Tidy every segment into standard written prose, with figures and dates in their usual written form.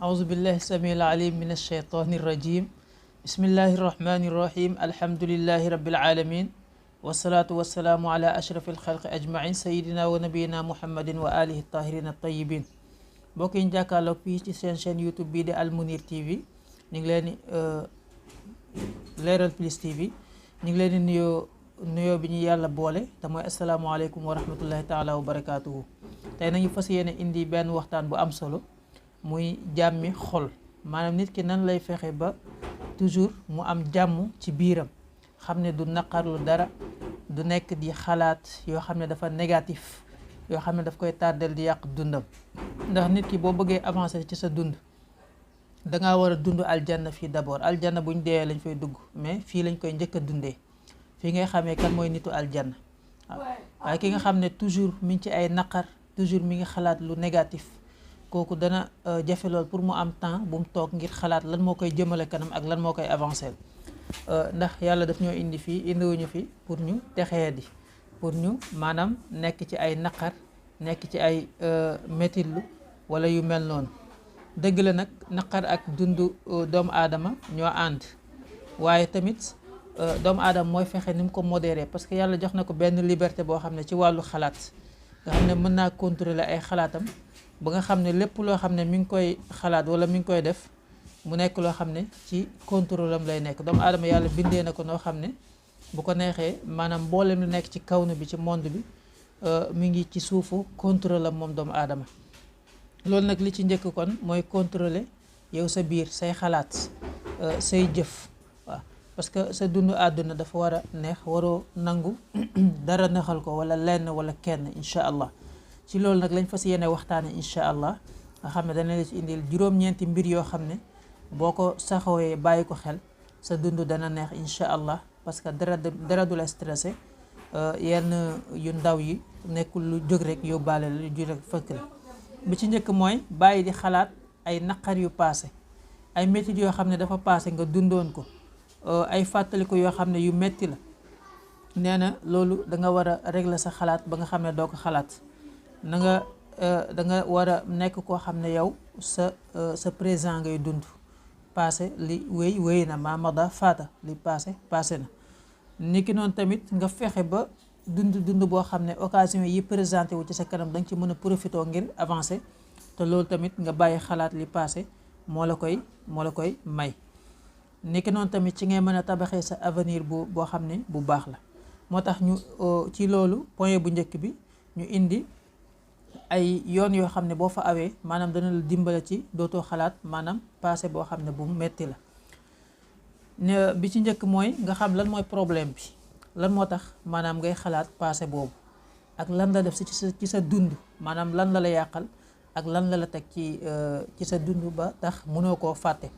أعوذ بالله السميع العليم من الشيطان الرجيم. بسم الله الرحمن الرحيم. الحمد لله رب العالمين، والصلاة والسلام على أشرف الخلق أجمعين سيدنا ونبينا محمد وآله الطاهرين الطيبين. mbokk yi ñu jàkkaarloog fii ci seen chaîne YouTube bii di Al Mounir TV ñu ngi leen di Leral Plus TV ñu ngi leen di nuyoo bi ñu yàlla boole te mooy asalaamaaleykum wa rahmatullahi taala wa barakaatuhu. tey nañu fas yéene indi benn waxtaan bu am solo muy jàmmi xol, maanaam nit ki nan lay fexe ba toujours mu am jàmm ci biiram, xam ne du naqarlu dara, du nekk di xalaat yoo xam ne dafa négatif, yoo xam ne daf koy tàddal di yàq dundam. ndax nit ki boo bëggee avancer ci sa dund dangaa war a dund aljanna fii d'abord. aljanna buñ dee lañ fay dugg, mais fii lañ koy njëkk a dundee. fii ngay xamee kan mooy nitu aljanna. waaye ki nga xam ne toujours mi ngi ci ay naqar, toujours mi ngi xalaat lu négatif, kooku dana jafe lool pour mu am temps bu mu toog ngir xalaat lan moo koy jëmale kanam ak lan moo koy avancer. ndax yàlla daf ñoo indi fii, indiwuñu fi pour ñu texee di, pour ñu maanaam nekk ci ay naqar, nekk ci ay métitlu wala yu mel noonu. dëgg la nag naqar ak dundu doomu aadama ñoo ànd, waaye tamit doomu aadama mooy fexe ni mu ko modéré, parce que yàlla jox na ko benn liberté boo xam ne ci wàllu xalaat nga xam ne mën naa contrôler ay xalaatam ba nga xam ne lépp loo xam ne mi ngi koy xalaat wala mi ngi koy def mu nekk loo xam ne ci contrôle am lay nekk. doomu aadama yàlla bindee na ko noo xam ne bu ko neexee maanaam mboolem lu nekk ci kawnu bi, ci monde bi mi ngi ci suufu contrôle am moom doomu aadama. loolu nag li ci njëkk kon mooy contrôler yow sa biir, say xalaat, say jëf. waaw parce que sa dundu àdduna dafa war a neex, waroo nangu dara naxal ko wala lenn wala kenn, incha allah. ci loolu nag lañ fas yéene waxtaane incha allah, nga xam ne dana la ci indil juróom-ñeenti mbir yoo xam ne boo ko saxooyee bàyyi ko xel sa dund dana neex incha allah. parce que dara du la stressé, yenn yu ndaw yi nekkul lu jóg rek yóbbaale la, lu jóg rek fëkk la. bi ci njëkk mooy bàyyi di xalaat ay naqar yu paase, ay métit yoo xam ne dafa paase nga dundoon ko, ay fàttaliku yoo xam ne yu metti la. nee na loolu da nga war a régler sa xalaat ba nga xam ne doo ko xalaat. da nga war a nekk koo xam ne yow sa présent ngay dund. passé li wéy na ma mada faata, li passé na. niki noonu tamit nga fexe ba dund boo xam ne occasion yi présenté wu ci sa kanam danga ci mën a profité ngir avancer, te loolu tamit nga bàyyi xalaat li passé moo la koy may. niki noonu tamit ci ngay mën a tabaxee sa avenir boo xam ne bu baax la. moo tax ñu ci loolu point bu njëkk bi ñu indi ay yoon yoo xam ne boo fa awee maanaam dana la dimbale ci dootoo xalaat maanaam passé boo xam ne bu metti la. ne bi ci njëkk mooy nga xam lan mooy problème bi, lan moo tax maanaam ngay xalaat passé boobu, ak lan la def ci sa dund, maanaam lan la yàqal ak lan la teg ci sa dund ba tax mënoo koo fàtte.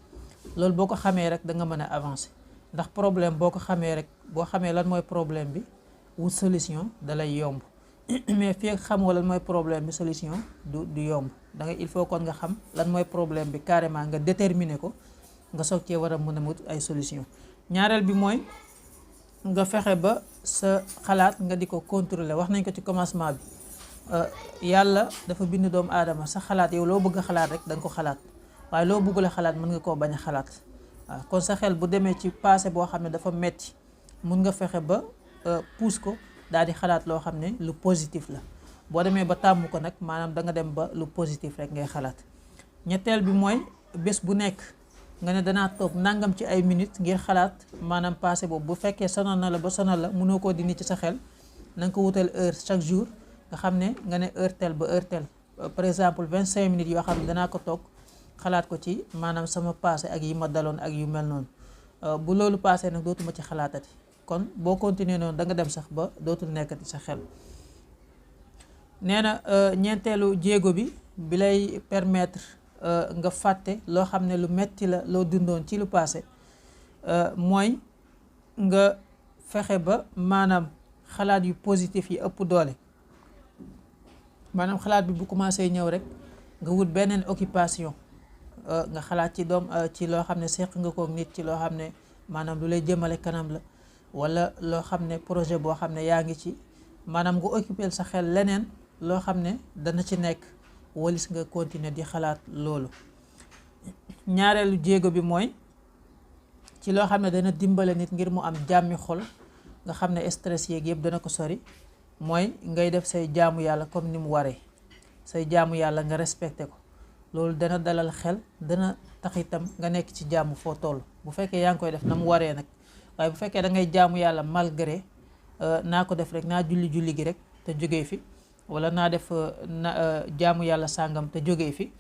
loolu boo ko xamee rek da nga mën a avancer. ndax problème boo ko xamee rek, boo xamee lan mooy problème bi, wut solution da lay yomb. mais fii ak xamoo lan mooy problème bi, solution du yomb. il faut kon nga xam lan mooy problème bi carrément, nga déterminer ko, nga soog cee war a mën a wut ay solution. ñaareel bi mooy nga fexe ba sa xalaat nga di ko contrôler. wax nañ ko ci commencement bi, yàlla dafa bind doomu aadama, sa xalaat yow loo bëgg a xalaat rek da nga ko xalaat, waaye loo bëggul a xalaat mën nga koo bañ a xalaat. waaw kon sa xel bu demee ci passé boo xam ne dafa metti, mun nga fexe ba pousse ko daal di xalaat loo xam ne lu positif la. boo demee ba tàmm ko nag maanaam da nga dem ba lu positif rek ngay xalaat. ñetteel bi mooy bés bu nekk nga ne danaa toog nangam ci ay minutes ngir xalaat maanaam passé boobu. bu fekkee sonal na la ba sonal la mënoo koo dindi ci sa xel, na nga ko wutal heure chaque jour, nga xam ne nga ne heure tel ba heure tel, par exemple 25 minutes yoo xam ne danaa ko toog xalaat ko ci maanaam sama passé ak yi ma daloon ak yu mel noonu. bu loolu passé nag dootuma ci xalaatati. kon boo continuer noonu da nga dem sax ba dootul nekkati sa xel. nee na ñeenteelu jéego bi lay permettre nga fàtte loo xam ne lu metti la loo dundoon ci lu passé, mooy nga fexe ba maanaam xalaat yu positif yi ëpp doole. maanaam xalaat bi bu commencé ñëw rek nga wut beneen occupation, nga xalaat ci loo xam ne seq nga kook nit, ci loo xam ne maanaam lu lay jëmale kanam la, wala loo xam ne projet boo xam ne yaa ngi ci, maanaam nga occupé sa xel leneen loo xam ne dana ci nekk, walis nga continuer di xalaat loolu. ñaareelu jéego bi mooy ci loo xam ne dana dimbale nit ngir mu am jàmmi xol nga xam ne stress yeeg yëpp dana ko sori mooy ngay def say jaamu yàlla comme ni mu waree say jaamu yàlla nga respecté ko loolu dana dalal xel dana tax itam nga nekk ci jaamu foo toll bu fekkee yaa ngi koy def na mu waree nag waaye bu fekkee da ngay jaamu yàlla malgré naa ko def rek naa julli gi rek te jógee fi wala naa def jaamu yàlla sàngam te jógee fi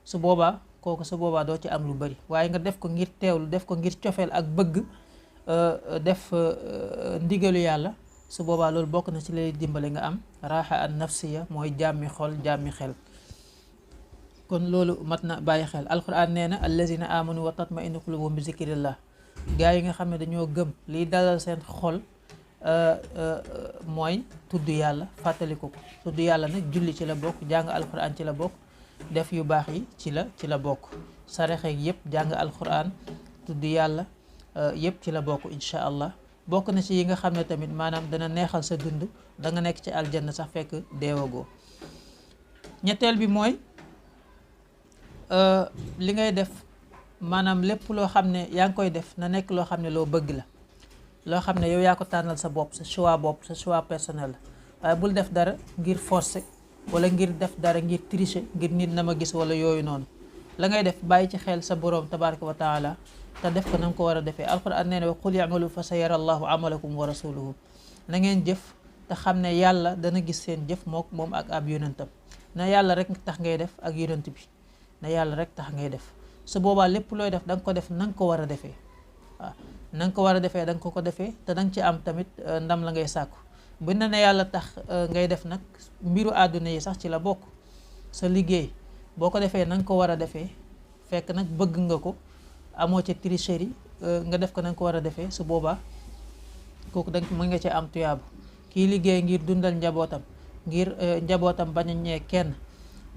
su boobaa kooku su boobaa doo ci am lu bari waaye nga def ko ngir teewlu def ko ngir cofeel ak bëgg def ndigalu yàlla su boobaa loolu bokk na ci lay dimbale nga am raaxa an nafsiya mooy jàmmi xol jàmmi xel. kon loolu mat na bàyyi xel alquran nee na allazina amanu wa tatmainu qulubuhum bi zikrillah gaa yi nga xam ne dañoo gëm liy dalal seen xol mooy tudd yàlla fàttaliku ko tudd yàlla nag julli ci la bokk jàng alquran ci la bokk def yu baax yi ci la bokk saraxeeg yëpp jàng alquran tudd yàlla yëpp ci la bokk incha allah bokk na ci yi nga xam ne tamit maanaam dana neexal sa dund da nga nekk ci aljanna sax fekk deewagoo. ñetteel bi mooy li ngay def maanaam lépp loo xam ne yaa ngi koy def na nekk loo xam ne loo bëgg la loo xam ne yow yaa ko tànnal sa bopp sa choix personnel la waaye bul def dara ngir forcer wala ngir def dara ngir tricher ngir nit na ma gis wala yooyu noonu la ngay def bàyyi ci xel sa boroom tabaraka wa taala te def ko na nga ko war a defee alquran nee na wa qul i'malu fa sa yara allahu amalakum wa rasuluhu na ngeen jëf te xam ne yàlla dana gis seen jëf moom ak ab yonentam na yàlla rek tax ngay def ak yonent bi na yàlla rek tax ngay def su boobaa lépp looy def da nga ko def na nga ko war a defee waaw na nga ko war a defee da nga ko defee te da nga ci am tamit ndam la ngay sàkku bu ne ne yàlla tax ngay def nag mbiru àdduna yi sax ci la bokk sa liggéey boo ko defee na nga ko war a defee fekk nag bëgg nga ko amoo ca tricherie nga def ko na nga ko war a defee su boobaa kooku da mën nga ci am tuyaabu kii liggéey ngir dundal njabootam ngir njabootam bañ a ñee kenn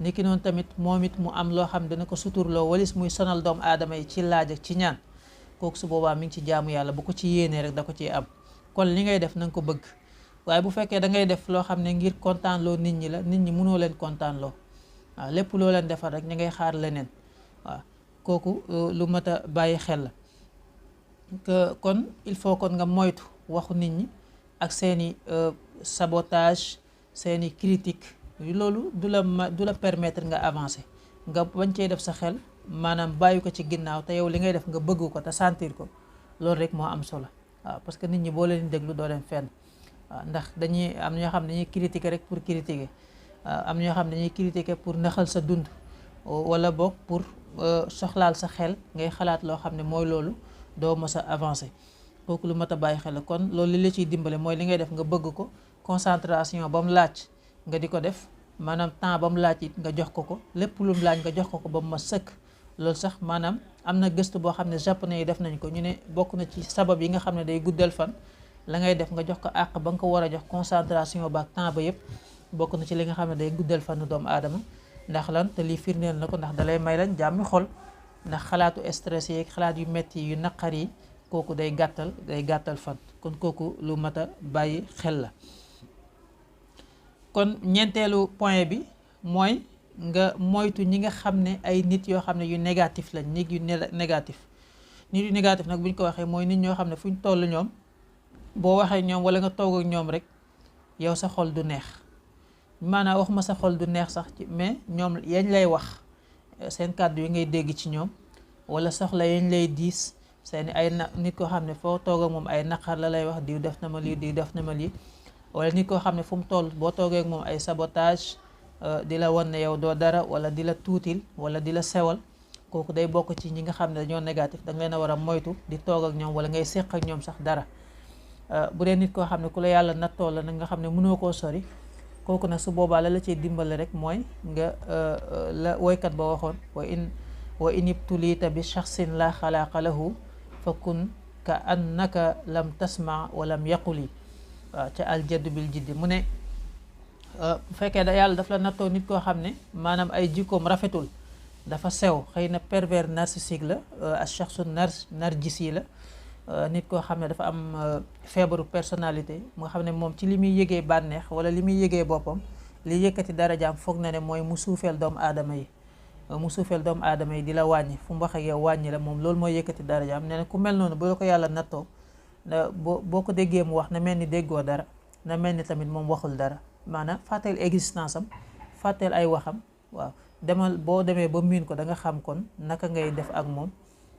niki noonu tamit moom it mu am loo xam dana ko suturloo walis muy sonal doomu aadama yi ci laaj ak ci ñaan kooku su boobaa mi ngi ci jaamu yàlla bu ko ci yéenee rek da ko ciy am kon li ngay def na nga ko bëgg waaye bu fekkee da ngay def loo xam ne ngir kontaan loo nit ñi la nit ñi mënoo leen kontaan loo waaw lépp loo leen defal rek ñu ngay xaar leneen waaw kooku lu mat a bàyyi xel la kon il faut kon nga moytu waxu nit ñi ak seeni sabotage seeni critique loolu du la permettre nga avancer nga bañ cee def sa xel maanaam bàyyi ko ci ginnaaw te yow li ngay def nga bëgg ko te sentir ko loolu rek moo am solo waaw parce que nit ñi boo leen déglu doo leen fenn waaw ndax dañuy am ñoo xam ne dañuy critiquer rek pour critiquer am ñoo xam ne dañuy critiquer pour naxal sa dund wala boog pour soxlaal sa xel ngay xalaat loo xam ne mooy loolu doo mës a avancer kooku lu mat a bàyyi xel la kon loolu li la ciy dimbale mooy li ngay def nga bëgg ko concentration ba mu laaj nga di ko def maanaam temps ba mu laaj it nga jox ko lépp lu mu laaj nga jox ko ba mu ma sëkk loolu sax maanaam am na gëstu boo xam ne japonais yi def nañ ko ñu ne bokk na ci sabab yi nga xam ne day guddal fan la ngay def nga jox ko àq ba nga ko war a jox concentration ba ak temps ba yëpp bokk na ci li nga xam ne day guddal fanu doomu aadama ndax lan te lii firndeel na ko ndax dalay may lan jàmmi xol ndax xalaatu stress yeeg xalaat yu metti yu naqar yi kooku day gàttal fan kon kooku lu mat a bàyyi xel la. kon ñeenteelu point bi mooy nga moytu ñi nga xam ne ay nit yoo xam ne yu négatif lañ nit yu négatif nag bu ñu ko waxee mooy nit ñoo xam ne fu ñu toll ñoom boo waxee ñoom wala nga toog ak ñoom rek yow sa xol du neex maanaam waxuma sa xol du neex sax ci mais ñoom yañ lay wax seen kàddu yi ngay dégg ci ñoom wala soxla yañ lay diis seen ay nit koo xam ne foo toog ak moom ay naqar la lay wax diw def na ma lii diw def na ma lii wala nit koo xam ne fu mu toll boo toogee ak moom ay sabotage di la wan ne yow doo dara wala di la tuutil wala di la sewal kooku day bokk ci ñi nga xam ne dañoo négatif da nga leen a war a moytu di toog ak ñoom wala ngay séq ak ñoom sax dara bu dee nit koo xam ne ku la yàlla nattoo la nag nga xam ne mënoo koo sori kooku nag su boobaa la ciy dimbale rek mooy nga la woykat ba waxoon wa in ibtulita bi shaxsin la xalaaqa lahu fa kun ka annaka lam tasma wa lam yaquli waaw ca aljaddu bil jiddi mu ne bu fekkee da yàlla daf la nattoo nit koo xam ne maanaam ay jikkoom rafetul dafa sew xëy na pervers narcissique la as shaxsu narjisi la nit koo xam ne dafa am feebaru personnalité moo xam ne moom ci li muy yëgee bànneex wala li muy yëgee boppam li yëkkati darajaam foog na ne mooy mu suufeel doomu aadama yi mu suufeel doomu aadama yi di la wàññi fu mu wax ak yow wàññi la moom loolu mooy yëkkati darajaam. nee na ku mel noonu bu ko yàlla nattoo boo ko déggee mu wax na mel ni déggoo dara, na mel ni tamit moom waxul dara, maanaam fàtteel existence am, fàtteel ay waxam. waaw demal boo demee ba miin ko da nga xam kon naka ngay def ak moom.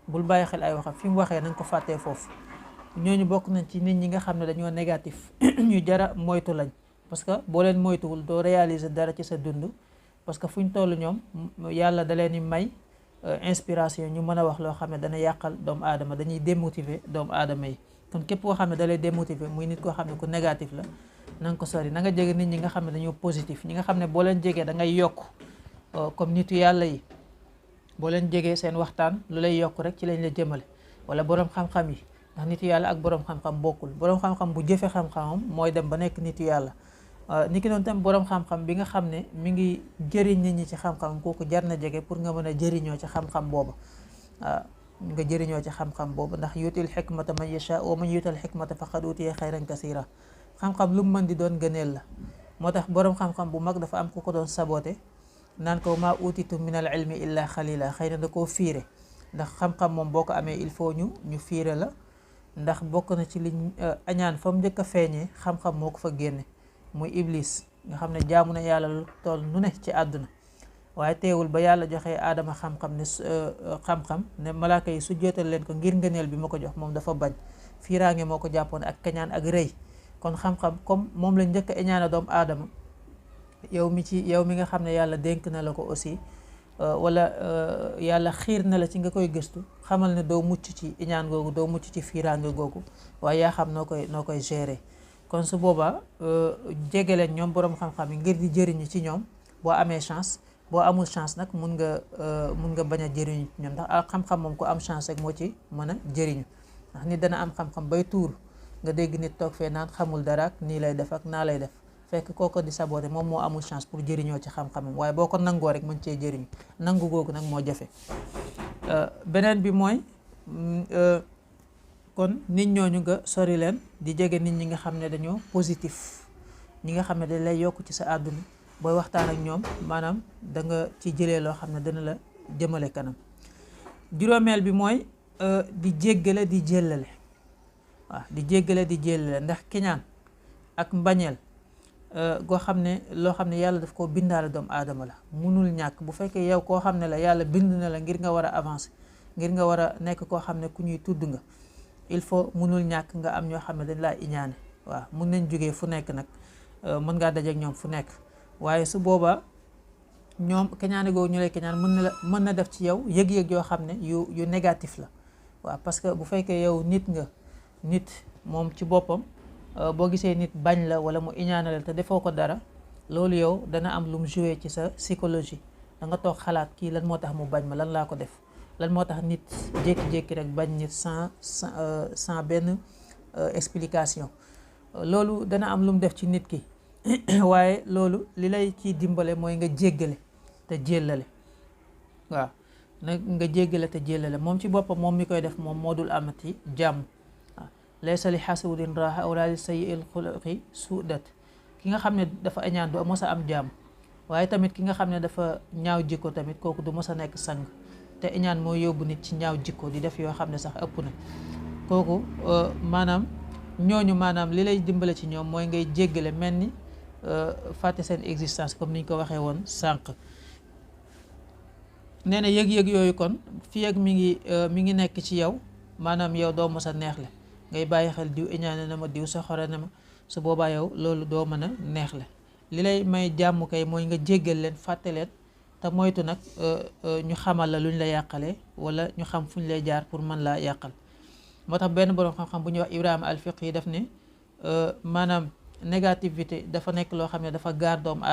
bul bàyyi xel ay waxam, fi mu waxee na nga ko fàttee foofu. ñooñu bokk nañ ci nit ñi nga xam ne dañoo négatif ñu jara moytu lañ, parce que boo leen moytuwul doo réaliser dara ci sa dund. parce que fu ñu toll ñoom yàlla da leen di may inspiration ñu mën a wax loo xam ne dana yàqal doomu aadama, dañuy démotiver doomu aadama yi. kon képp koo xam ne da lay démotiver muy nit koo xam ne ku négatif la, na nga ko sori. na nga jege nit ñi nga xam ne dañoo positif, ñi nga xam ne boo leen jegee da ngay yokk, comme nitu yàlla yi. boo leen jegee seen waxtaan lu lay yokk rek ci lañ la jëmale, wala borom xam-xam yi, ndax nitu yàlla ak borom xam-xam bokkul. borom xam-xam bu jëfe xam-xamam mooy dem ba nekk nitu yàlla. ni ki noonu tam borom xam-xam bi nga xam ne mi ngi jëriñ nit ñi ci xam-xam, kooku jar na jege pour nga mën a jëriñoo ci xam-xam boobu. nga jëriñoo ci xam-xam boobu, ndax yuutil xikmata man yasha wa man yuutal xikmata faqad utiya xayran kasira. xam-xam lu mu mën di doon gëneel la. moo tax borom xam-xam bu mag dafa am ku ko doon saboté naan ko maa utitu min al ilmi illa xalila. xëy na da koo fiire, ndax xam-xam moom boo ko amee il faut ñu fiire la, ndax bokk na ci liñ añaan fa mu njëkk a feeñee xam-xam moo ko fa génne, muy iblis nga xam ne jaamu na yàlla lu toll nu ne ci àdduna. waaye teewul ba yàlla joxee aadama xam-xam ne malaaka yi su jootal leen ko ngir ngëneel bi ma ko jox, moom dafa bañ. fiiraange moo ko jàppoon ak kañaan ak rëy. kon xam-xam comme moom la njëkk a iñaana doomu aadama, yow mi nga xam ne yàlla dénk na la ko aussi, wala yàlla xiir na la ci nga koy gëstu, xamal ne doo mucc ci iñaan googu, doo mucc ci fiiraange googu, waaye yaa xam noo koy gérer. kon su boobaa jege leen ñoom borom xam-xam yi ngir di jëriñu ci ñoom. boo amee chance, boo amul chance nag mun nga bañ a jëriñu ci ñoom, ndax xam-xam moom ku am chance rek moo ci mën a jëriñu. ndax nit dana am xam-xam bay tuur, nga dégg nit toog fee naan xamul dara ak nii lay def ak naa lay def, fekk kooko di saboté moom moo amul chance pour jëriñoo ci xam-xamam. waaye boo ko nangoo rek mën cee jëriñu. nangu googu nag moo jafe. beneen bi mooy kon nit ñooñu nga sori leen, di jege nit ñi nga xam ne dañoo positif, ñi nga xam ne dañ lay yokk ci sa àdduna. booy waxtaan ak ñoom maanaam da nga ci jëlee loo xam ne dana la jëmale kanam. juróomeel bi mooy di jéggale di jéllale. waaw di jéggale di jéllale, ndax kiñaan ak mbañeel goo xam ne loo xam ne yàlla daf koo bindaale doomu aadama la, munul ñàkk. bu fekkee yow koo xam ne la yàlla bind na la ngir nga war a avancer, ngir nga war a nekk koo xam ne ku ñuy tudd nga, il faut munul ñàkk nga am ñoo xam ne dañ laa iñaane. waaw mun nañ jógee fu nekk nag, mën ngaa dajeek ñoom fu nekk, waaye su boobaa ñoom keñaane googu ñu lay keñaan mën na def ci yow yëg-yëg yoo xam ne yu négatif la. waaw parce que bu fekkee yow nit moom ci boppam boo gisee nit bañ la wala mu iñaane la te defoo ko dara, loolu yow dana am lu mu joué ci sa psychologie. da nga toog xalaat kii lan moo tax mu bañ ma, lan laa ko def, lan moo tax nit jékki-jékki rek bañ nit sans benn explication. loolu dana am lu mu def ci nit ki. waaye loolu li lay ciy dimbale mooy nga jéggale te jéllale. waaw nga jéggale te jéllale. moom ci boppam moom mi koy def moom moo dul amati jàmm. waaw laysa li xasudin raha wala li sayyi'il xuluqi suudat. ki nga xam ne dafa añaan du mos a am jàmm, waaye tamit ki nga xam ne dafa ñaaw jikko tamit kooku du mos a nekk sang. te iñaan moo yóbbu nit ci ñaaw jikko, di def yoo xam ne sax ëpp na. kooku maanaam li lay dimbale ci ñoom mooy ngay jéggale, mel ni fàtte seen existence comme niñ ko waxee woon sànq. nee na yëg-yëg yooyu kon fii ak mi ngi nekk ci yow, maanaam yow doo mos a neexle. ngay bàyyi xel diw iñaane na ma, diw soxore na ma, su boobaa yow loolu doo mën a neexle. li lay may jàmm kay mooy nga jéggal leen, fàtte leen, te moytu nag ñu xamal la luñ la yàqalee, wala ñu xam fuñ lay jaar pour mën laa yàqal. moo tax benn boroom xam-xam bu ñuy wax Ibrahima al-Fiqi yi daf ne maanaam négativité dafa nekk loo xam ne dafa gaar doomu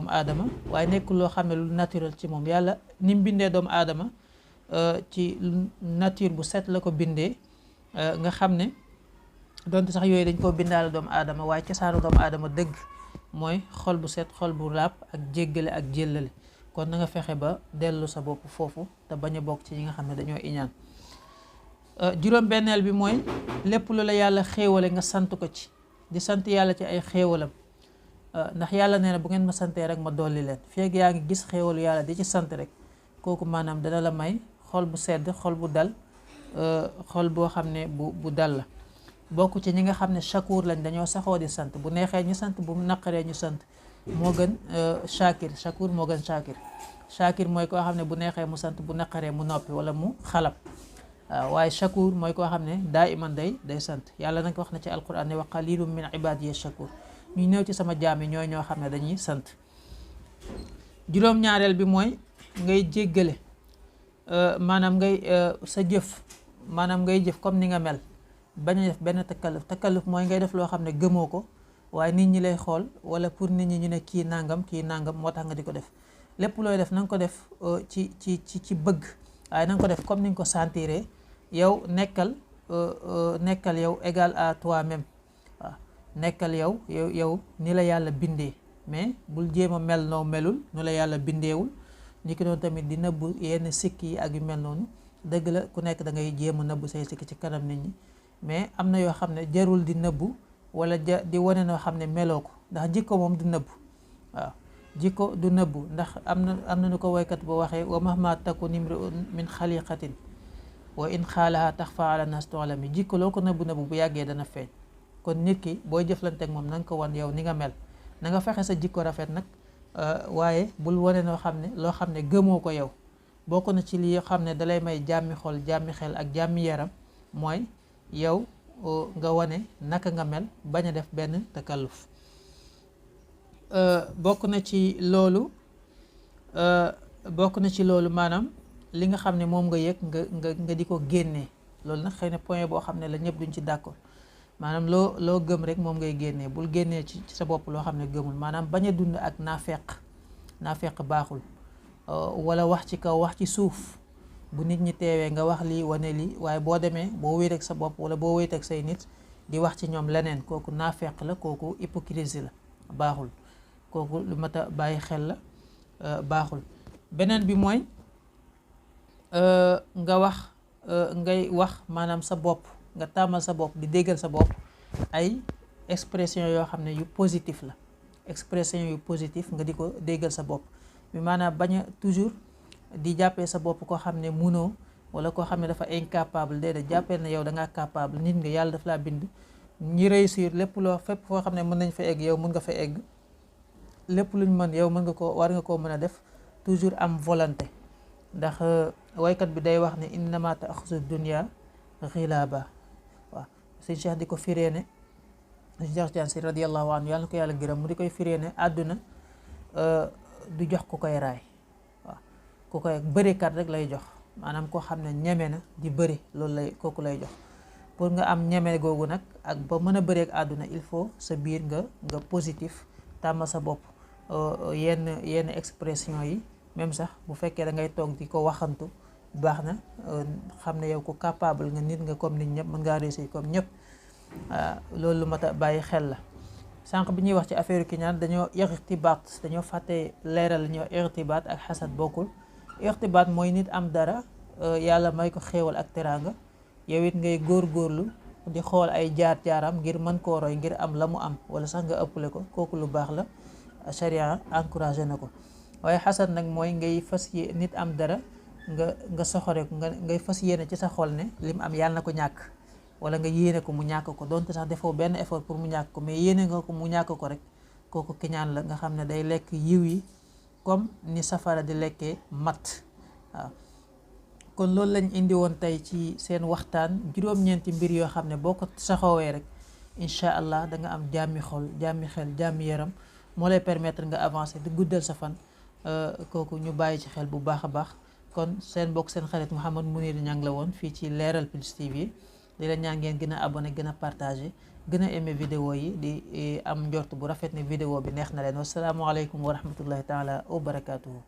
aadama, waaye nekk loo xam ne lu naturel ci moom. yàlla ni mu bindee doomu aadama ci nature bu set la ko bindee, nga xam ne donte sax yooyu dañ koo bindaale doomu aadama, waaye cosaanu doomu aadama dëgg mooy xol bu set, xol bu laab, ak jéggale ak jéllale. kon na nga fexe ba dellu sa bopp foofu te bañ a bokk ci ñi nga xam ne dañoo iñaan. juróom benneel bi mooy lépp lu la yàlla xéewale nga sant ko ci, di sant yàlla ci ay xéewalam. ndax yàlla nee na bu ngeen ma santee rek ma dolli leen. feeg yaa ngi gis xéewalu yàlla di ci sant rek kooku maanaam dana la may xol bu sedd, xol bu dal, xol boo xam ne bu dal la. bokk ci ñi nga xam ne shakur lañ, dañoo saxoo di sant, bu neexee ñu sant, bu naqaree ñu sant. moo gën shakir. shakur moo gën shakir. shakir mooy koo xam ne bu neexee mu sant, bu naqaree mu noppi wala mu xalab. waaye shakur mooy koo xam ne daa iman day sant. yàlla nag wax na ci alquran ne wa qalilum min ibadiya shakur. ñu néew ci sama jaam yi ñooy ñoo xam ne dañuy sant. juróom-ñaareel bi mooy ngay jéggale, maanaam ngay sa jëf, maanaam ngay jëf comme ni nga mel, bañ a def benn takalluf mooy ngay def loo xam ne gëmoo ko waaye nit ñi lay xool wala pour nit ñi ñu ne kii nangam moo tax nga di ko def. lépp looy def na nga ko def ci bëgg, waaye na nga ko def comme ni nga ko sentiree. yow nekkal yow égal à toi-même. waaw nekkal yow ni la yàlla bindee, mais bul jéem a mel noo melul, nu la yàlla bindeewul. ni ki noonu tamit di nëbbu yenn sikk yi ak yu mel noonu. dëgg la ku nekk da ngay jéem a nëbbu say sikk ci kanam nit ñi, mais am na yoo xam ne jarul di nëbbu wala di wane noo xam ne meloo ko, ndax jikko moom du nëbbu. waaw jikko du nëbbu, ndax am na nu ko woykat ba waxee wa mahma takun imri'un min xaliqatin wa in xaalaha taxfa ala nas tu'lami. jikko loo ko nëbbu bu yàggee dana feeñ. kon nit ki booy jëflanteeg moom na nga ko wan yow ni nga mel, na nga fexe sa jikko rafet nag, waaye bul wane loo xam ne gëmoo ko yow. bokk na ci li xam ne dalay may jàmmi xol, jàmmi xel ak jàmmi yaram mooy yow nga wane naka nga mel, bañ a def benn takalluf. bokk na ci loolu maanaam li nga xam ne moom nga yëg nga di ko génnee. loolu nag xëy na point boo xam ne la ñëpp duñ ci d'accord. maanaam loo gëm rek moom ngay génnee, bul génnee ci sa bopp loo xam ne gëmul. maanaam bañ a dund ak naafeq baaxul. wala wax ci kaw wax ci suuf, bu nit ñi teewee nga wax lii wane lii, waaye boo demee boo wéeteeg sa bopp wala boo wéeteeg say nit di wax ci ñoom leneen, kooku naafeq la, kooku hypocrisie la, baaxul. kooku lu mat a bàyyi xel la, baaxul. beneen bi mooy ngay wax maanaam sa bopp, nga tàmmal sa bopp di déggal sa bopp ay expression yoo xam ne yu positif la. expression yu positif nga di ko déggal sa bopp bi, maanaam bañ a toujours di jàppee sa bopp koo xam ne munoo wala koo xam ne dafa incapable. déedéet, jàppee na yow da ngaa capable. nit nga, yàlla daf laa bind. ñi réussir fépp foo xam ne mën nañ fa egg yow mën nga fa egg. lépp luñ mën yow war nga koo mën a def. toujours am volonté, ndax waykat bi day wax ne innama ta'xuzu dunya xilaaba. waaw sëñ Cheikh di ko firee ne, sëñ Cheikh Tidiane Sy radiyallahu anhu yàlla na ko yàlla gërëm, mu di koy firee ne àdduna du jox ku koy raay. waaw ku koy bërikat rek lay jox, maanaam koo xam ne ñeme na di bëri, kooku lay jox. pour nga am ñeme googu nag ak ba mën a bëreek àdduna, il faut sa biir nga positif, tàmma sa bopp yenn expression yi. même sax bu fekkee da ngay toog di ko waxantu baax na, xam ne yow ko capable nga, nit nga comme nit ñëpp, mën ngaa réussir comme ñëpp. loolu lu mat a bàyyi xel la. sànq bi ñuy wax ci affaire kiñaan dañoo fàtte leeral li ñuy wax irtibaat ak xasad bokkul. irtibaat mooy nit am dara, yàlla may ko xéewal ak teraanga, yow it ngay góorgóorlu di xool ay jaar-jaaram ngir mën koo roy, ngir am la mu am wala sax nga ëppale ko. kooku lu baax la, sharia encouragé na ko. waaye xasad nag mooy ngay nit am dara nga soxore ko, ngay fas yéene ci sa xol ne lim am yàlla na ko ñàkk, wala nga yéene ko mu ñàkk ko, donte sax defoo benn effort pour mu ñàkk ko, mais yéene nga ko mu ñàkk ko rek. kooku kiñaan la, nga xam ne day lekk yiw yi comme ni safara di lekkee matt. waaw kon loolu lañ indi woon tey ci seen waxtaan, juróom-ñeenti mbir yoo xam ne boo ko saxoowee rek incha allah da nga am jàmmi xol, jàmmi xel, jàmmi yaram, moo lay permettre nga avancer di guddal sa fan. kooku ñu bàyyi ci xel bu baax a baax. kon seen mbokk seen xarit Mouhamed Mounir Niang la woon fii ci Leral Plus TV. di la ñaan ngeen gën a abonné, gën a partagé, gën a aimé vidéo yi, di am njort bu rafet ne vidéo bi neex na leen. wassalaamu aleykum wa rahmatullahi taala wa barakaatuhu.